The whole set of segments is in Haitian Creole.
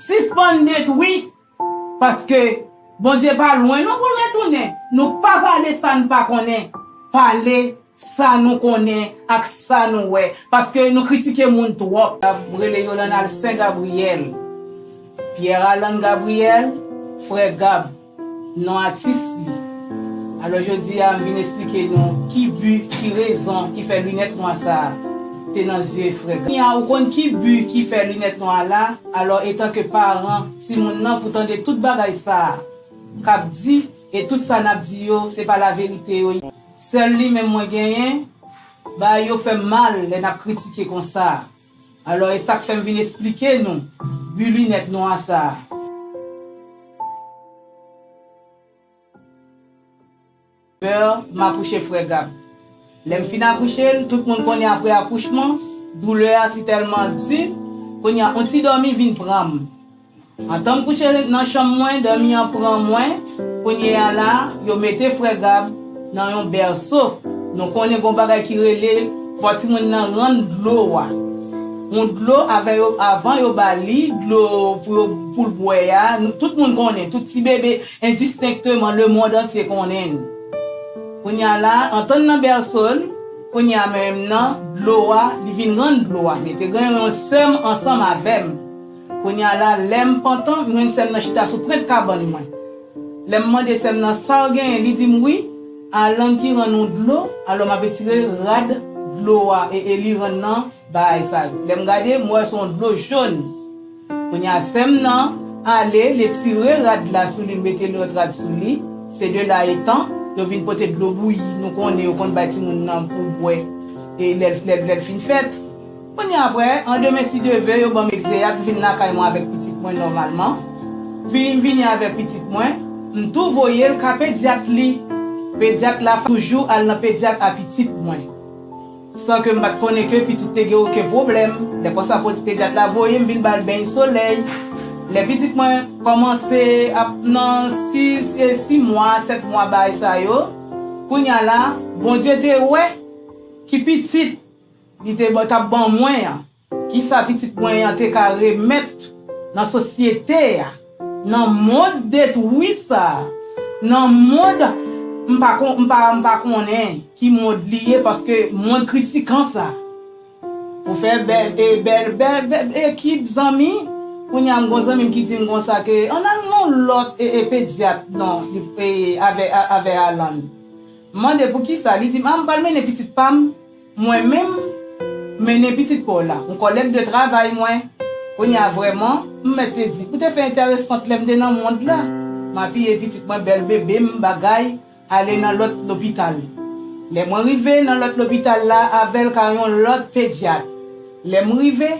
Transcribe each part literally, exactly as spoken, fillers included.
Sispann detwi, paske Bondye pa lwen non pou l retounen. Nou pa pale sa n pa konnen. Pale sa nou konnen ak sa nou wè, paske nou kritike moun twòp. Gab rele Yolanda Sen Gabriel. Pierre Alan Gabriel, frè Gab, non atis li. Alò, jodi a, m vin esplike nou ki bi, ki rezon ki fè linèt nwa sa a te nan zye frè Gab. Kounye a, ou konn ki bi ki fè linèt nwa la? Alò, etanke paran timoun nan, pou tande tout bagay sa a k ap di, e tout sa n ap di yo, se pa laverite yo ye. Sèl li menm mwen genyen, bagay yo fè m mal lè n ap kritike konsa. Alò, e sa k fè m vin esplike nou bi linèt nwa sa a. M akouche frè Gab. Lè m fin akouche l, tout moun konnen apre akouchman, doulè a si tèlman di, kounye a, yon ti dòmi vin pran m. Antan m kouche nan chanm mwen, dòmi an pran mwen, kounye a la, yo mete frè Gab nan yon bèso. Nou konnen gon bagay ki rele, fò timoun nan rann dlo a. Yon dlo, avè yo, avan yo ba li dlo pou yo, pou l bwè a, nou, tout moun konnen, tout ti bebe, endistenkteman, lemonn antye konnen l. Kounye a la, antan l nan bèso l, kounye a menm nan, dlo a, li vin rann dlo a. Men te gen yon sè m ansanm avè m. Kounye a la, lè m pantan, m jwenn sè m nan chita sou pwent kabann mwen. Lè m mande sè m nan sa w genyen, li di m wi, Alan ki rann ou dlo, alò m ap retire rad dlo a e, e li rann nan bagay sa yo. Lè m gade, m wè se yon dlo jòn. Kounye a, sè m nan ale, li tire rad la sou li, mete lòt rad sou li. Se de la etan, yo vin pote dlo bouyi, nou konnen yo konn bay timoun nan pou bwè, e lè, lè, lè l fin fèt. Kounye a, apre, an demen, si Dye ve, yo ban m egzeyat, m vin lakay mwen avèk pitit mwen nòmalman. Vini, m vini avèk pitit mwen, m tou voye l ka pedyat li. Pedyat la toujou al nan pedyat a pitit mwen. San ke m pa t konnen ke pitit te gen okenn pwoblèm. Lè konsa, po-, pedyat la voye m vin ba l beny solèy. Lè pitit mwen kòmanse ap nan sis, e sis mwa, sèt mwa, bagay sa yo, kounye a la, Bondye te wè ki pitit li te ba-, t ap ban mwen an. Kisa pitit mwen an te ka remèt nan sosyete a, nan mond detwi sa a, nan mond m pa kon-, m pa, m pa konnen ki mond li ye, paske mond kritikan sa a. Pou fè bèl, e bèl, bèl, bèl ekip zanmi, kounye a m gon zanmi m ki di m konsa ke ann al nan lòt, e, e pedyat, non, li, e, avè, a-, avè Alan. M mande poukisa, li di m, a, m pral mennen pitit pa m. Mwen menm, mennen pitit pa w la, yon kòlèg de travay mwen. Kounye a vrèman, m mèt te di, pou te fè enteresant lè m te nan mond la, m apiye pitit mwen, bèl bebe m, bagay, ale nan lòt lopital. Lè mwen rive nan lòt lopital la, avè l ka yon lòt pedyat. Lè m rive,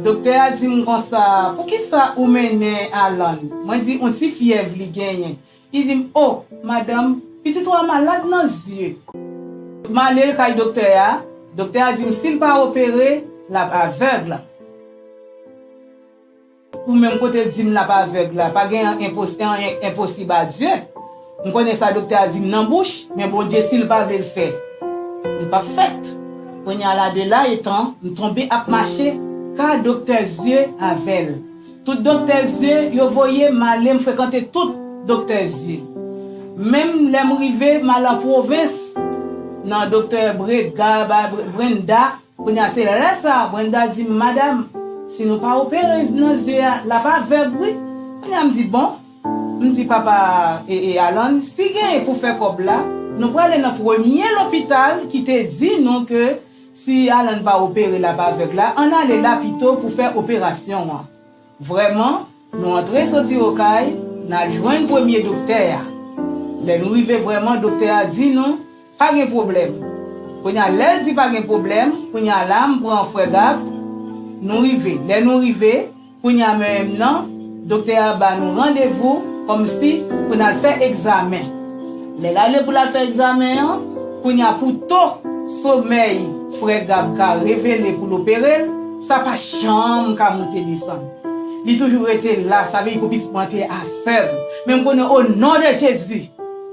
doktè a di m konsa, poukisa ou mennen Alan? Mwen di, yon ti fyèv li genyen. Li di m, o, madanm, pitit ou a malad nan zye. M ale kay doktè a, doktè a di m si l pa opere, l ap avèg. Ou menm kote l di m l ap avèg la, pa gen anyen enpos-, anyen enposib a Dye. M konnen sa doktè a di m nan bouch, men Bondye si l pa vle l fè, li p ap fèt. Kounye a la de la etan, m tonbe ap mache ka doktè zye avè l. Tout doktè zye yo voye m ale, m frekante tout doktè zye. Menm lè m rive, m al an pwovens, nan doktè Brega, ba, Bre-, Brenda. Kounye a se lè sa, Brenda di m, madam, si nou pa opere nan zye a, l ap avèg, wi. Kounye a m di, bon, m di papa, e, e, Alan, si genyen pou fè kòb la, nou prale nan premye lopital ki te di nou ke si Alan pa opere, l ap avèg la, ann ale la pito pou fè operasyon an. Vrèman, nou antre soti Okay, n al jwenn premye doktè a. Lè nou rive vrèman, doktè a di nou, pa gen pwoblèm. Kounye a, lè l di pa gen pwoblèm, kounye a la, m pran frè Gab, nou rive. Lè nou rive, kounye a menm nan, doktè a ba nou randevou kòmsi pou n al fè egzamen. Lè l ale pou l al fè egzamen an, kounye a pou to somèy frè Gab ka revele pou l opere l, sa pa janm ka moute desann. Li toujou rete la, sa vle di pou pitit mwen te avèg. Men m konnen o non de Jezi,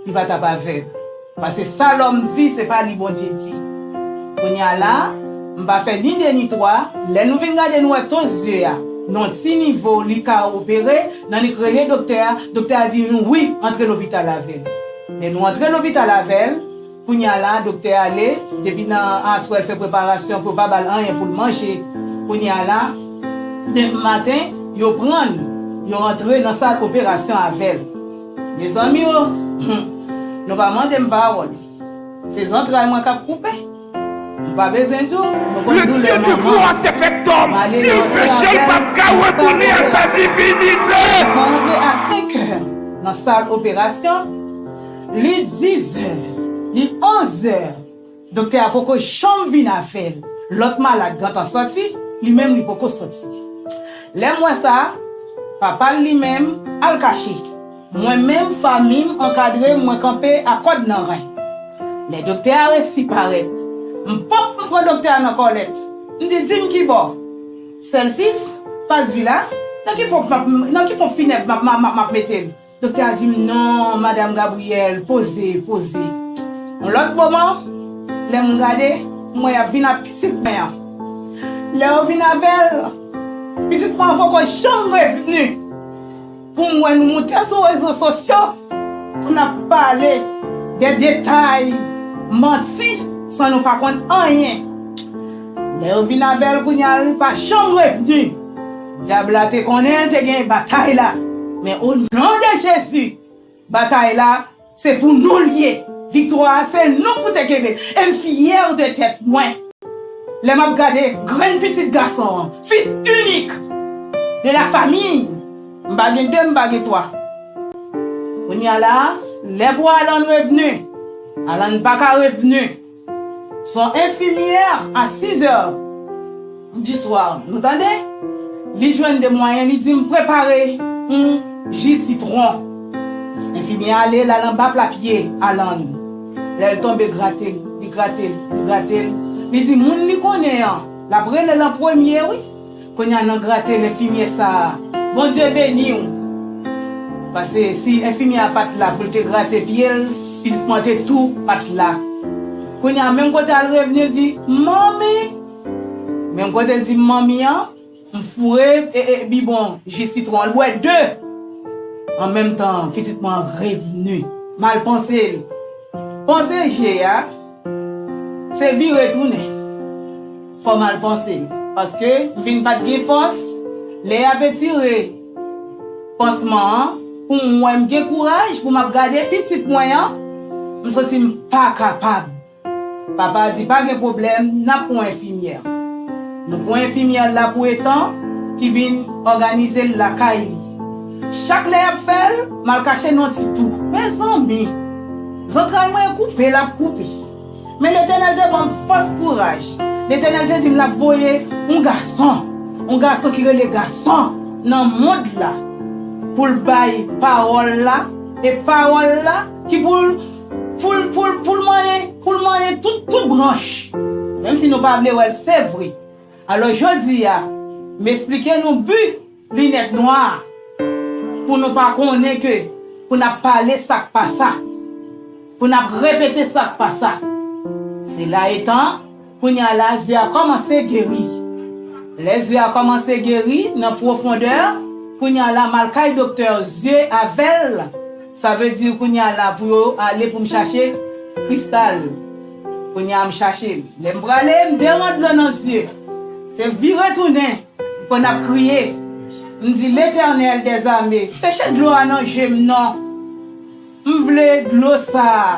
li pa t ap avèg. Paske sa lòm di, se pa li Bondye di. Kounye a la, m pa fè ni de ni twa, lè nou vin gade nou wè ton zye a, nan ti nivo li ka opere, nan li k rele doktè a, doktè a di nou wi, antre lopital avè l. Lè nou antre lopital avè l, kounye a la, doktè a ale, depi nan aswè l fè preparasyon pou yo pa ba l anyen pou l manje. Kounye a la, demen maten, yo pran l, yo antre nan sal operasyon avè l. Mezanmi o, nou pa mande m pawòl. Se zantray mwen k ap koupe. M pa bezwen di w, nou konn doulè manman. Malere antre avè l nan sal operasyon. Mwen antre a senkè nan sal operasyon. Li dizè, li onzè. Doktè a poko janm vin avè l. Lòt malad gentan sòti, li menm li poko sòti. Lè m wè sa, papa l li menm al kache. Mwen menm, fanmi m ankadre m, mwen kanpe a kòd nan ren. Lè doktè a resi parèt, m pòp m pran doktè a nan kòlèt. M di, di m kibò? Sèl sis, fas vila, nan ki ponp m ap, nan ki ponp finèb m ap, m ap, m ap, m ap mete l? Doktè a di m, non, madanm Gabriyèl, poze, poze. Yon lòt moman, lè m gade, m wè y ap vin ak pitit mwen an. Lè yo vin avè l, pitit mwen an poko janm revni. Pou m wè nou moute sou rezo sosyo pou n ap pale de detay manti san nou pa konn anyen. Lè yo vin avè l kounye a, li pa janm revni. Dyab la te konnen l te gen batay la. Men o non de Jezi, batay la, se pou nou l ye. Viktwa a, se nou k pou te kenbe l. E m fyè de tèt mwen. Lè m ap gade grenn pitit gason an, fils unique de la famille, m pa gen de, m pa gen twa. Kounye a la, lè pou Alan revni, Alan pa ka revni. Son enfimyè a sizè di swa, nou tande? Li jwenn de mwayen, li di m prepare yon ji sitwon. Enfimyè a ale, l al anba pla pye Alan. Lè l tonbe, grate l, li grate l, li grate l. Li di moun li konnen an, l ap rele l an premye, wi. Kounye a nan grate l enfimyè sa a, Bondye beni w. Paske si enfimyè a pa t la pou l te grate pye l, pitit mwen te tou pa t la. Kounye a menm kote al revni, l di, manmi! Menm kote l di m manmi an, m foure e, e, bibwon ji sitwon an, l bwè de. An menm tan, pitit mwen an revni. M al panse l. Panse je a, se vire tounen. Fò m al panse l. Paske m vin pa t gen fòs. Lè y ap etire pansman an, pou m wè m gen kouraj pou m ap gade pitit mwen an, m santi m pa kapab. Papa a di, pa gen pwoblèm, n ap pran enfimyè. Nou pran enfimyè la pou etan ki vin òganize l lakay li. Chak lè y ap fè l, m al kache nan ti twou. Mezanmi, zantray mwen koupe, l ap koupe. Men Letènèl te ban m fòs, kouraj. Letènèl te di m l ap voye yon gason, yon gason ki rele gason nan mond la, pou l bay pawòl la, e pawòl la ki pou l, pou l, pou l, pou l manyen, pou l manyen tout, tout branch. Menm si nou pa vle wè l, se vre. Alò, jodi a, m esplike nou bi linèt nwa a, pou nou pa konnen ke pou n ap pale sa k pa sa, pou n ap repete sa k pa sa. Sela etan, kounye a la, zye a kòmanse geri. Lè zye a kòmanse geri nan pwofondè, kounye a la, m al kay doktè zye avè l. Sa vle di kounye a la pou yo ale pou m chache kristal. Kounye a m chache l. Lè m prale, m derann dlo nan zye. Se vire tounen, m konn ap kriye. M di, Letènèl dèzame, seche dlo a nan je m non. M vle dlo sa a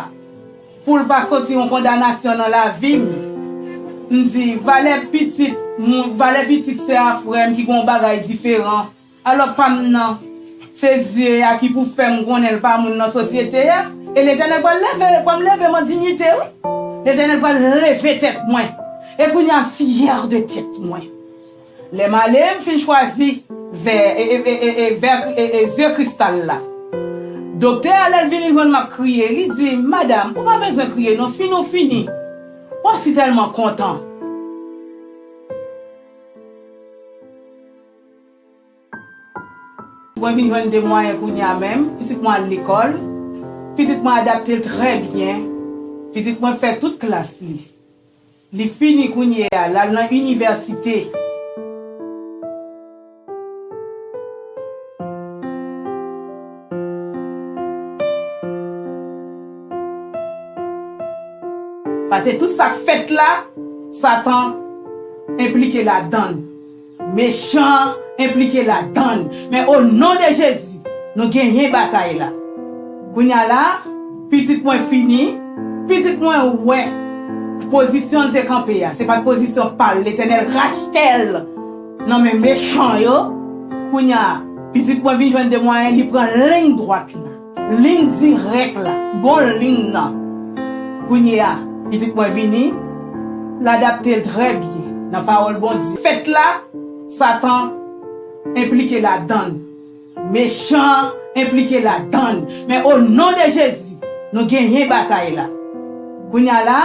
pou l pa soti yon kondanasyon nan lavi m. M di, valè pitit, moun, valè pitit sè a frè m ki gen yon bagay diferan. Alò pa m nan, se zye a ki pou fè m konnen l pa moun nan sosyete a. E Letènèl pral leve, pral leve m an diyite, wi. Letènèl pral leve tèt mwen. E kounye a m fyè de tèt mwen. Lè m ale, m fin chwazi vè, e, e, e, e, e, vè, e, e, zye kristal la. Doktè a, lè l vini jwenn m ap kriye, li di, madam, ou pa bezwen kriye non, fini w fini. W ap si tèlman kontan. Mwen vin jwenn de mwayen kounye a menm, pitit mwen al lekòl, pitit mwen adapte l trè byen, pitit mwen fè tout klas li. Li fini kounye a, l al nan inivèsite. Paske tout sa k fèt la, Satan enplike ladan l. Mechan enplike ladan l. Men o non de Jezi, nou genyen batay la. Kounye a la, pitit mwen fini, pitit mwen wè pozisyon l te kanpe a. Se pa t pozisyon pa l, Letènèl rachte l nan men mechan yo. Kounye a, pitit mwen vin jwenn de mwayen, li pran liy dwat la. Liy dirèk la, bon liy nan. Kounye a, pitit mwen vini, l adapte l trè byen nan pawòl Bondye. Fèt la, Satan enplike ladan l. Mechan enplike ladan l. Men o non de Jezi, nou genyen batay la. Kounye a la,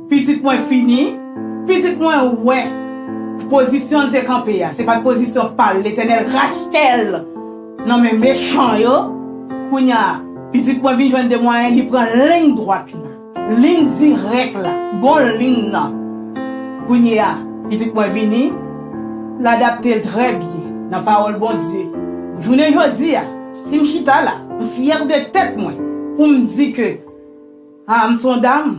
pitit mwen fini, pitit mwen wè pozisyon l te kanpe a. Se pa t pozisyon pa l, Letènèl rachte l nan men mechan yo. Kounye a, pitit mwen vin jwenn de mwayen, li pran liy dwat la. Liy dirèk la, bon liy nan. Kounye a, pitit mwen vini, l adapte l trè byen nan pawòl Bondye. Jounen jodi a, si m chita la, m fyè de tèt mwen pou m di ke, a, m se yon dam.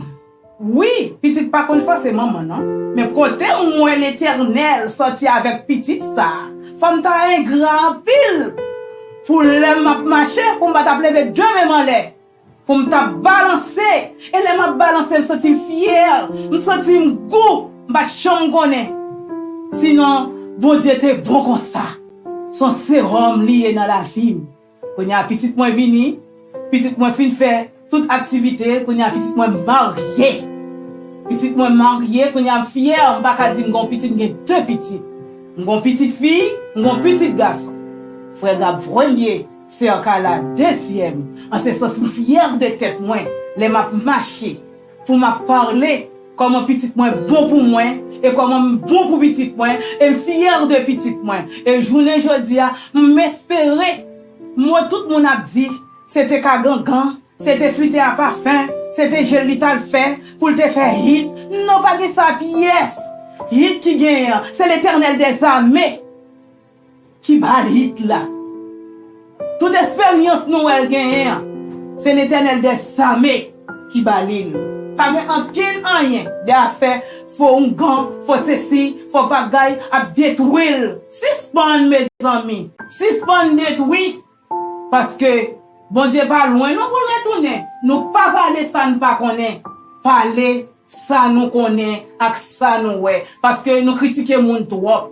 Wi, pitit pa konn fòse manman, non. Men kote m wè Letènèl sòti avèk pitit sa a, fò m ta engra anpil pou lè m ap mache, pou m pa t ap leve de men m anlè, pou m t ap balanse. E lè m ap balanse, m santi m fyè, m santi m gou, m pa t janm konnen. Sinon, Bondye te bon konsa. Se yon sewòm li ye nan lavi m. Kounye a, pitit mwen vini, pitit mwen fin fè tout aktivite l, kounye a, pitit mwen marye. Pitit mwen marye, kounye a, m fyè, m pa ka di m gen yon pitit, m gen de pitit. M gen yon pitit fi, m gen yon pitit gason. Frè Gab premye, sè Carla dezyèm. An se sans, m fyè de tèt mwen lè m ap mache, pou m ap pale kòman pitit mwen bon pou mwen, e kòman m bon pou pitit mwen, e m fyè de pitit mwen. E jounen jodi a, m espere, mo tout moun ap di, se te ka gangan, se te flite a pafen, se te je l li t al fè, pou l te fè hit. Non, pa gen sa pyès. Hit ki genyen an, se Letènèl dèzame ki ba l hit la. Tout esperyans nou wè l genyen an, se Letènèl dèzame ki ba li l. Pa gen ankenn anyen de afè fo oungan, fo sesi, fo bagay ap detwi l. Sispann, mezanmi. Sispann detwi. Paske Bondye pa lwen non pou l retounen. Nou pa pale sa n pa konnen. Pale sa nou konnen ak sa nou wè. Paske nou kritike moun twòp.